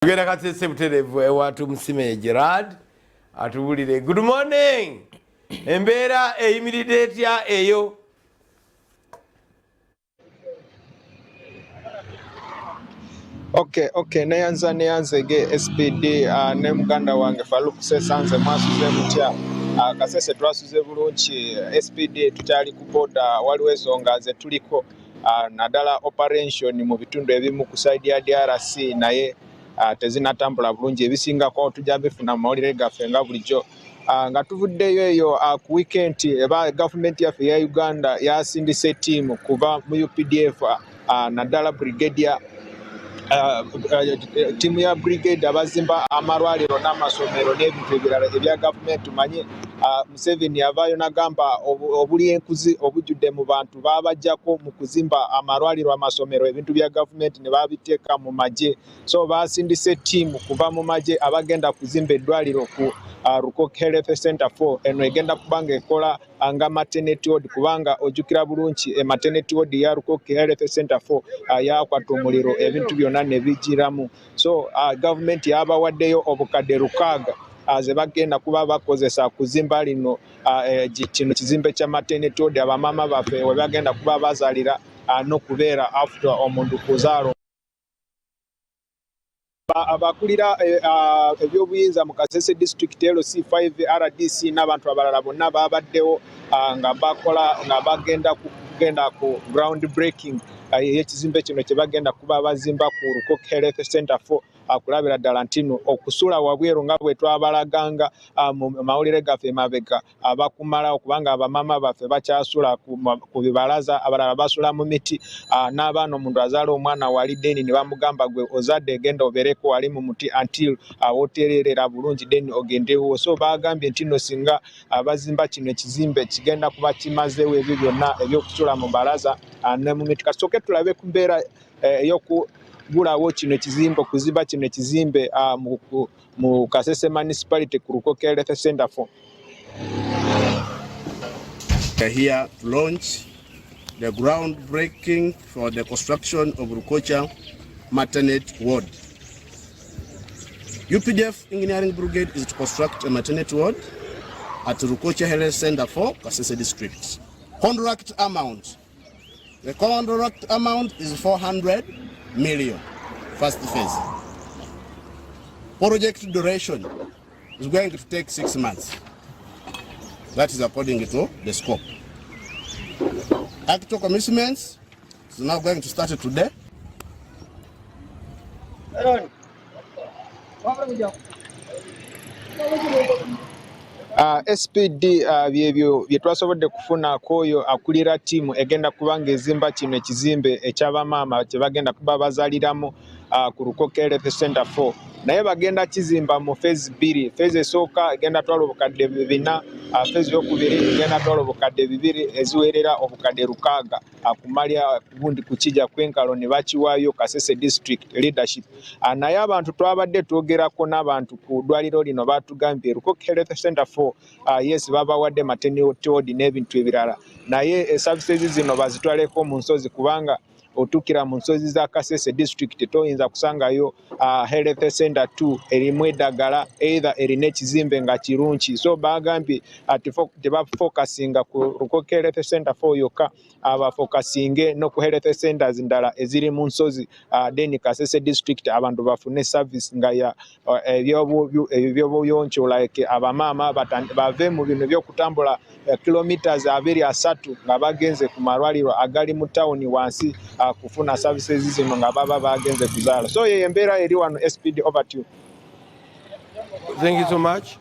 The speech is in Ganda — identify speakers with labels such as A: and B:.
A: Tugenda Kasese butereevu ewa Tumusime Gerard atubulire. Good morning. Embeera eyimiridde etya eyo?
B: Okay, neyanza neyanzege SPD, ne muganda wange Faruk Sesanze, mwasuze mutya? Kasese twasuze bulungi. SPD, tukyali ku boda, waliwo ensonga ze tuliko, naddala operation mu bitundu ebimu ku side ya DRC, naye tezinatambula bulungi. Ebisingako tujja bifuna mu mawulire gaffe nga bulijjo. Nga tuvuddeyo eyo, ku weekend eba gavumenti yaffe eya Uganda yasindise ttiimu kuva mu UPDF, naddala brigadier, ttiimu ya brigade abazimba amalwaliro n'amasomero n'ebintu ebirala ebya gavumenti. Manye Museveni avaayo n'agamba obuli enkuzi obujjudde mu bantu babajjako mu kuzimba amalwaliro, amasomero, ebintu bya gavumenti ne babiteeka mu magye. So basindise ttiimu kuva mu magye abagenda kuzimba eddwaliro ku Rukoki Health Center 4. Eno egenda kuba nga ekola nga maternity ward, kubanga ojjukira bulungi e maternity ward ya Rukoki Health Center 4 yakwata omuliro, ebintu byonna ne bijiramu. So gavumenti yabawaddeyo obukadde 6 ze bagenda kuba bakozesa kuzimba lino, kino kizimbe kya maternity ward, abamaama baffe we bagenda kuba bazaalira n'okubeera after omuntu kuzaala. Abakulira ebyobuyinza mu Kasese District, LC5, RDC n'abantu abalala bonna babaddewo, nga bakola nga bagenda kugenda ku ground breaking ey'ekizimbe kino kye bagenda kuba bazimba ku Rukoki Health Center 4, kulabira ddala nti nno okusula wabweru nga bwe twabalaganga mu mawulire gaffe emabega abakumalawo, kubanga abamaama baffe bakyasula ku bibalaza, abalala basula mu miti, n'abaana. Omuntu azaala omwana wali, then ne bamugamba, "Gwe ozadde, genda obeereko wali mu muti until wotererera bulungi, then ogendewo." So bagambye nti nno singa bazimba kino ekizimbe, kigenda kuba kimazeewo ebyo byonna ebyokusula mu balaza ne mu miti. Kasooke tulabe ku mbeera ey'okugulawo kino ekizimbe, okuzimba kino ekizimbe mu Kasese Municipality ku Rukoki Health Center 4.
C: We are here to launch the groundbreaking for the construction of Rukocha Maternity Ward. UPDF Engineering Brigade is to construct a maternity ward at Rukocha Health Center for Kasese District. Contract amount. The contract amount is 400 million, first phase. Project duration is going to take 6 months. That is according to the scope. Actual commitments is now going to start today.
B: SPD, byebyo bye twasobodde kufuna kwoyo akulira ttiimu egenda kuba ng'ezimba kino ekizimbe ekyabamaama kye bagenda kuba bazaaliramu ku Rukoki Health Center 4, naye bagenda kizimba mu phase bbiri. Phase esooka egenda twala obukadde 400, phase yokubiri egenda twala obukadde 200, eziwerera obukadde 600, kumalya gundi kukijja kwenkalo ne bakiwaayo Kasese District leadership. Naye abantu twabadde twogerako n'abantu ku ddwaliro lino, batugambye Rukoki Health Center 4, yes, babawadde maternity ward n'ebintu ebirala, naye services zino bazitwaleko mu nsozi, kubanga otuukira mu nsozi za Kasese District toyinza kusangayo health center 2 erimu eddagala either erina ekizimbe nga kirungi. So bagambye tebafokasinga ku Rukoki Health Center 4 yokka, bafokasinge no ku health centers ndala eziri mu nsozi, then Kasese District abantu bafune service nga ya ebyobuyonjo, like abamaama bave mu bino byokutambula kilometers 20, 30 nga bagenze ku malwaliro agali mu tawuni wansi kufuna services zino nga baba bagenze kuzaala. So yeyo embeera eri wano. SPD, over to you.
A: Thank you so much.